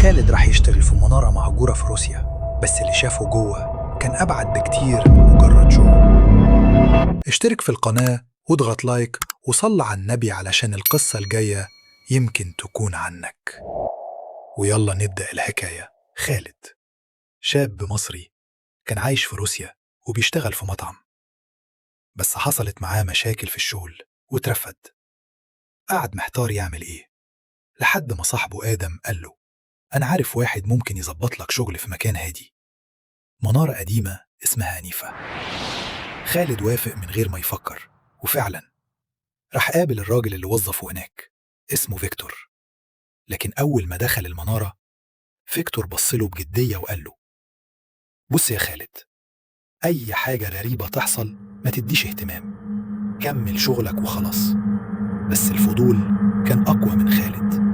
خالد راح يشتغل في منارة مهجورة في روسيا، بس اللي شافه جوه كان أبعد بكتير من مجرد شغل. اشترك في القناة واضغط لايك وصل على النبي علشان القصة الجاية يمكن تكون عنك. ويلا نبدأ الحكاية. خالد شاب مصري كان عايش في روسيا وبيشتغل في مطعم، بس حصلت معاه مشاكل في الشغل واترفد. قعد محتار يعمل ايه، لحد ما صاحبه آدم قال له: أنا عارف واحد ممكن يظبط لك شغل في مكان هادي، منارة قديمة اسمها أنيفة. خالد وافق من غير ما يفكر، وفعلا راح قابل الراجل اللي وظفه هناك، اسمه فيكتور. لكن أول ما دخل المنارة، فيكتور بصله بجدية وقال له: بص يا خالد، أي حاجة غريبة تحصل ما تديش اهتمام، كمل شغلك وخلاص. بس الفضول كان أقوى من خالد.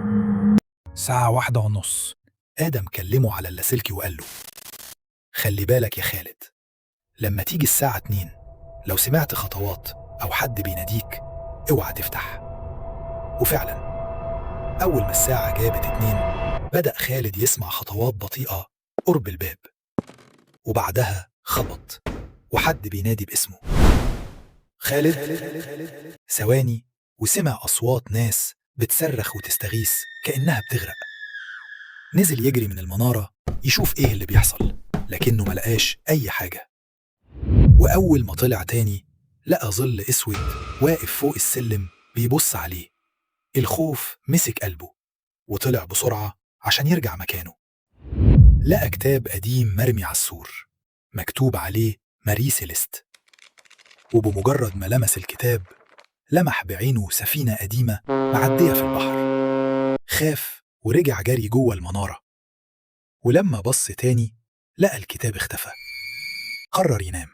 الساعة 1:30. آدم كلمه على اللاسلكي وقال له: خلي بالك يا خالد، لما تيجي الساعة 2 لو سمعت خطوات أو حد بيناديك اوعى تفتح. وفعلا أول ما الساعة جابت 2 بدأ خالد يسمع خطوات بطيئة قرب الباب، وبعدها خبط وحد بينادي باسمه: خالد. ثواني وسمع أصوات ناس بتصرخ وتستغيث كأنها بتغرق. نزل يجري من المنارة يشوف إيه اللي بيحصل، لكنه ملقاش أي حاجة. وأول ما طلع تاني لقى ظل أسود واقف فوق السلم بيبص عليه. الخوف مسك قلبه وطلع بسرعة عشان يرجع مكانه. لقى كتاب قديم مرمي على السور مكتوب عليه ماري سيليست، وبمجرد ما لمس الكتاب لمح بعينه سفينة قديمة معدية في البحر. خاف ورجع جري جوه المنارة، ولما بص تاني لقى الكتاب اختفى. قرر ينام،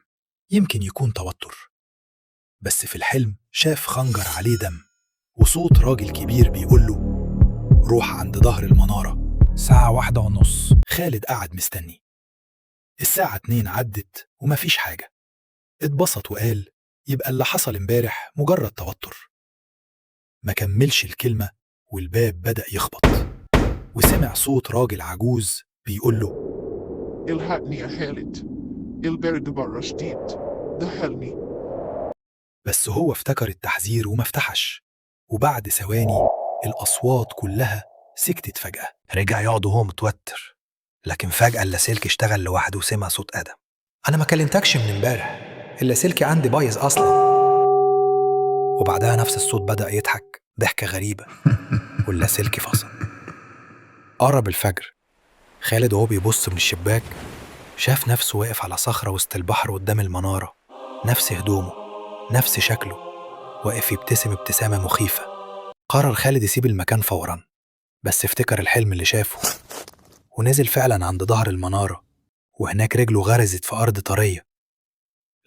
يمكن يكون توتر. بس في الحلم شاف خنجر عليه دم وصوت راجل كبير بيقول له: روح عند ظهر المنارة. الساعة 1:30. خالد قعد مستني. الساعة 2 عدت ومفيش حاجة. اتبسط وقال يبقى اللي حصل امبارح مجرد توتر. ما كملش الكلمة والباب بدأ يخبط، وسمع صوت راجل عجوز بيقول له: الحقني يا خالد، البرد بره شديد، دخلني. بس هو افتكر التحذير وما افتحش. وبعد ثواني الأصوات كلها سكتت فجأة. رجع يقعد وهو متوتر، لكن فجأة اللاسلكي اشتغل لوحده وسمع صوت آدم: أنا ما كلمتكش من امبارح، اللاسلكي عندي بايظ أصلا. وبعدها نفس الصوت بدأ يضحك ضحكة غريبة واللاسلكي فصل. قرب الفجر. خالد وهو بيبص من الشباك شاف نفسه واقف على صخرة وسط البحر قدام المنارة، نفس هدومه، نفس شكله، واقف يبتسم ابتسامة مخيفة. قرر خالد يسيب المكان فورا، بس افتكر الحلم اللي شافه ونزل فعلا عند ظهر المنارة، وهناك رجله غرزت في أرض طرية.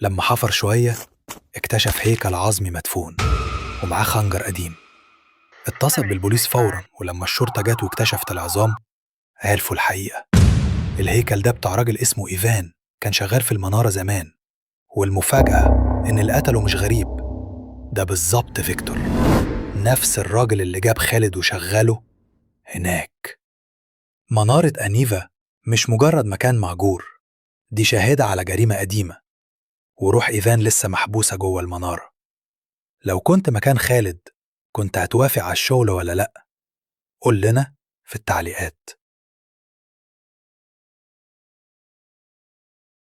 لما حفر شوية اكتشف هيكل عظمي مدفون ومعاه خنجر قديم. اتصل بالبوليس فورا، ولما الشرطة جت واكتشفت العظام عرفوا الحقيقة. الهيكل ده بتاع راجل اسمه إيفان، كان شغال في المنارة زمان. والمفاجأة إن اللي قتله مش غريب، ده بالظبط فيكتور، نفس الراجل اللي جاب خالد وشغله هناك. منارة أنيفا مش مجرد مكان مهجور، دي شاهدة على جريمة قديمة، وروح إيفان لسه محبوسة جوه المنارة. لو كنت مكان خالد كنت هتوافق على الشغل ولا لأ؟ قول لنا في التعليقات.